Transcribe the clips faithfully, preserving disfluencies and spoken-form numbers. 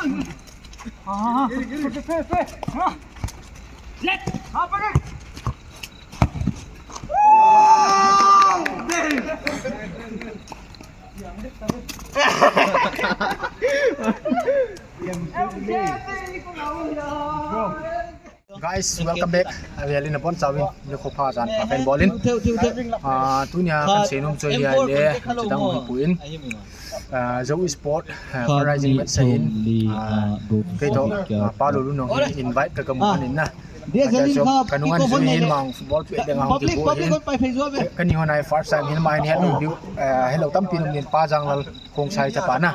Guys, welcome back. Avel in abon chauvin nikho pha jan pha kahin bol in. Ah, tunia kahin seinom chu ahile, chutang hi puin. Ah, Zo Sport, ah, fundraising match ahin. Ah, kei toh, ah, Pa Lolunong hi invite ka kamu ahin na. Achu kanung ahin, chu hin mang football pe ding ahung kipu hin. Kani hon ai first time hin, ama hin hello, ah, hello tampi nom in, Pa Janglal Khongsai chapa na,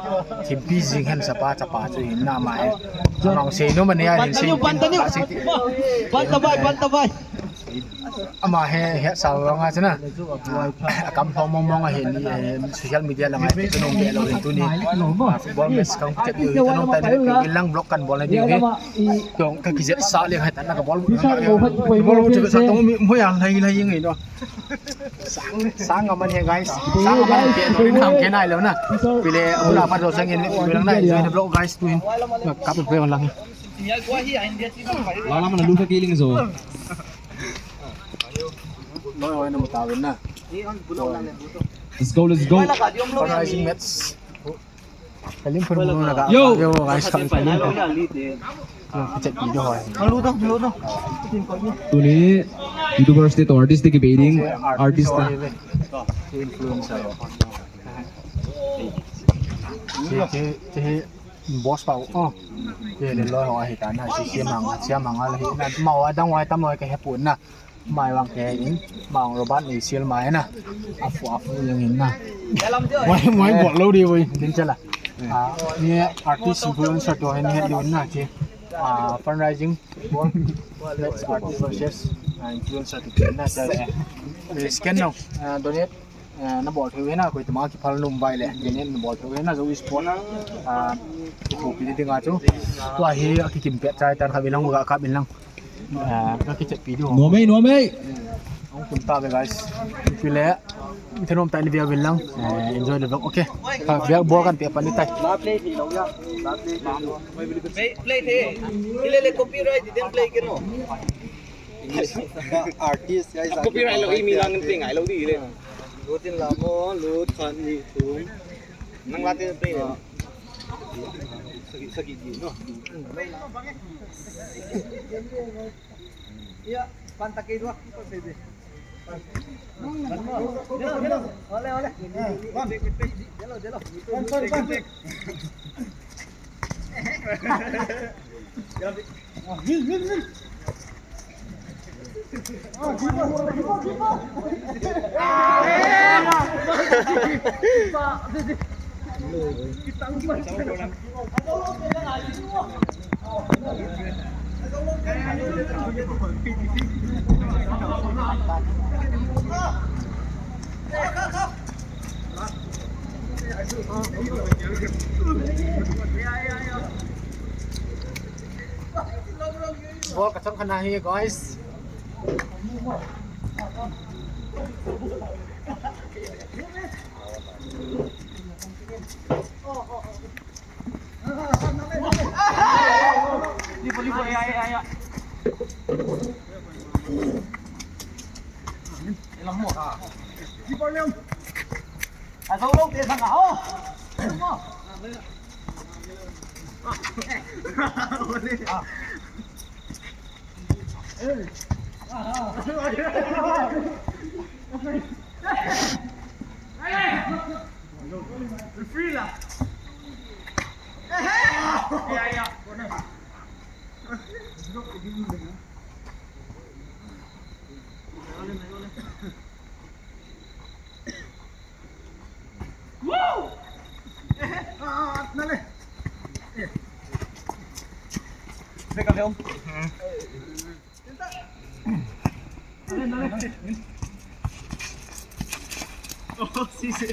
Thimpi Jinghen chapa, chapa chu hin na ama hi. Ama hung seinom anei a hin sei. Pan ta bai, pan ta bai. Ama hi, hi sa wa nga chana. Akam lhom mong mong ahin, eh, social media langa hi kanung be lou hin tuni. Ah, football match kahung kichep diu hi kanung tai na, lang vlog kahin bol na diu hi. Tong ka kijet sa le hai ta na ka bol. Bol chu sa tong mi mo ya lai lai ngai no. Sang, sang aman hi, guys. Sang aman hi, no rin ham ke nai lo na. Pile, abula pa do sang in, pile lang nai, join the vlog, guys, tu hin. Kap pe lang. Lala mana lu ka kiling zo. Lo, lo, na mutawin na. Let's go, let's go. Fundraising match. Kalim pun muna ka. Yo! Yo, guys, kalim pun. Yo, kichat video hai. Tuni YouTubers te toh artist te kibei ding, artist te. Influencer. Che, che, che, boss pa. Oh. Che le loi ho ahi ta na, che, che mang, che mang ala hi. Na, ma wa dang wa tam loi ka he pun na. Mai vang ke in, mang Robert ni sil mai na. Afu, afu yang in na. Mai, mai bol lo di voi, din chala. Ah, ni artist influencer to hen het di na che. Ah, fundraising for let's artist versus, ah, influencer to na chala. Eh, scan no, ah, donate. Eh, na bol thei ve na, koi tama kiphal nom vai le, kei nen na bol thei ve na, Zo Sport, ah, kithopi ding a chu. Tua hi, a kikim pet chai tan kha bilang, ga kha bilang. Ah, ka kichep pi diu. Nomei, nomei. Hung tum ta ve, guys. Pile, thenom ta ni via bilang. Eh, enjoy the vlog. Okay. Ka via bo kan pe pan ni tai. Play, play the. Ile le copyright, didn't play ke no. Artist, ya, copyright lo, imi lang ting ai lo di le. Lut in la mo, lut khat ni thum. Nang la te pe. Sagi, sagi di, no? Ya, pan ta ke dua, ko se de. Ole, ole. Delo, delo. Pan, pan, pan. Ball ka chang khan ahi, guys. Lipo, lipo, ya, ya, ya. Ilang mo. Lipo, lipo. Asal lo, te sang ah. Oh. Free lah. Ya, ya. Woo! Ah, nale. Beka leon. Oh, si, si.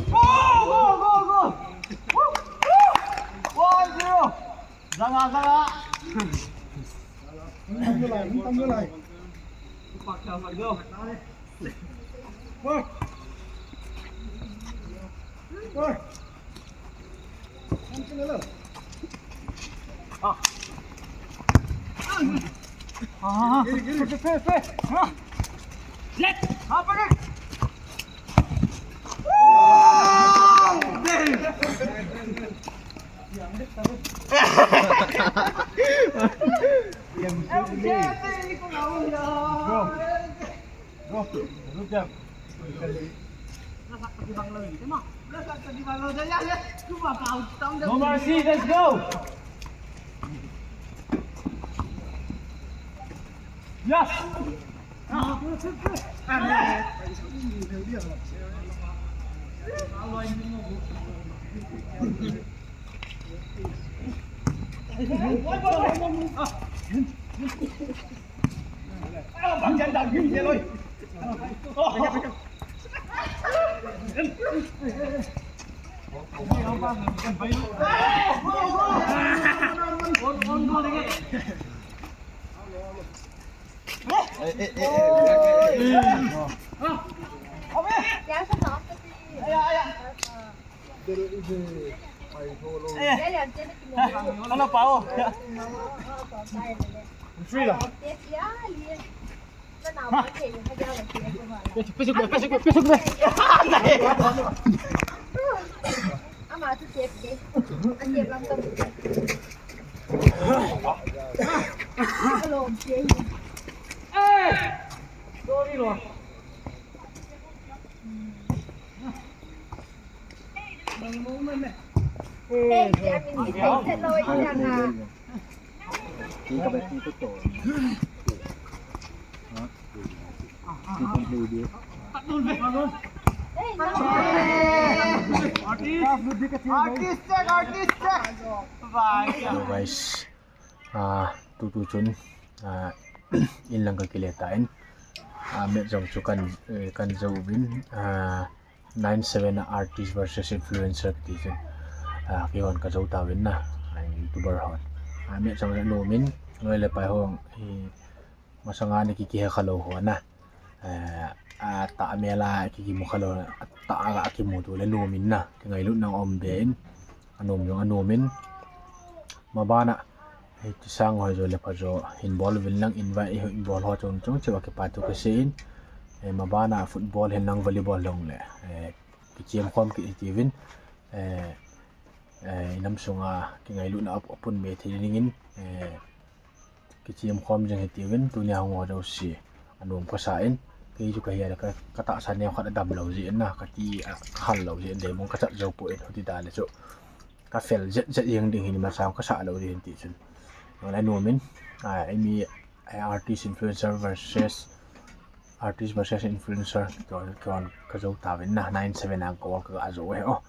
Go, go, go, go. Woo, woo. One zero. Zanga, zanga. Tam vô lại, tam vô lại. Go. Go. Go. Go. Good job. No mercy, let's go. Yes. Ano pa, oh? Free lang. Pasok, pasok, pasok, pasok. Ama tu tep de. An tep lang tu. Hello, Jay. Sorry lo. Hey, Jay, I mean, hello, Jay. Artist check, artist check. Hello guys, ah, tutu chun, ah, in lang kakile tan, ah, match jong chu kan, eh, kan jou uvin, ah, nine seven a artist versus influencer kiti chun, ah, keihon kajou tauvin na, ah, YouTuber hon. Ah, match jong anom in, loi le pai hon, eh, masanga ana kikihe khalou hon na. Eh, atah mel a kikimu khalou, atah a kimu tu le nom in na, kingailutna um be in, anom jong anom in. Mabana, eh, tisang hoi jo le pha jo, hin bol uvin lang invite, hin bol ho chung chung cheh a kipa thu kasei in. Eh, mabana football hin lang volleyball long le, eh, kichem khom kiti uvin. Eh, eh, inam sunga kingailutna ap-, apun be thei dingin, eh, kichem khom jing hiti uvin, tunia hung ho jouse anom kasa in, kei chu kahi a le ka, katahsan neo khat adam lou jeh in na, kati a, kahal lou jeh in, deimun kachat jou poi, hiti dan le chu kafel jet jet jeng ding hin, masang kasah lou ding hin ti chun. Nang le anom in, ah, eimi, eh, artist influencer versus artist versus influencer, kihon, kihon kajou tauvin na, nine seven a goal kaga jou e, oh.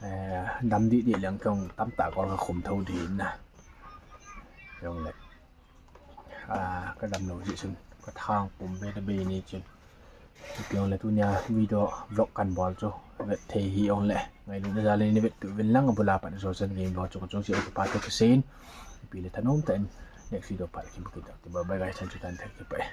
Eh, dam dih dih leng kihon tamtah goal kakhum thou ding in na. Jong le. Ah, kadam lou jeh chun, kathang pum be ta be ni chun. Jong le tunia video vlog kan bol chu, vet thei hi jong le. Ngailutna jal in nei vet uvin lang, abul a pat jou chan game vlog chu kachung cheh a kipa thu kasei in. Ipi le thanom tah in next video pat kimu kit ta. Bye bye guys, chan chu tan thei kipa e.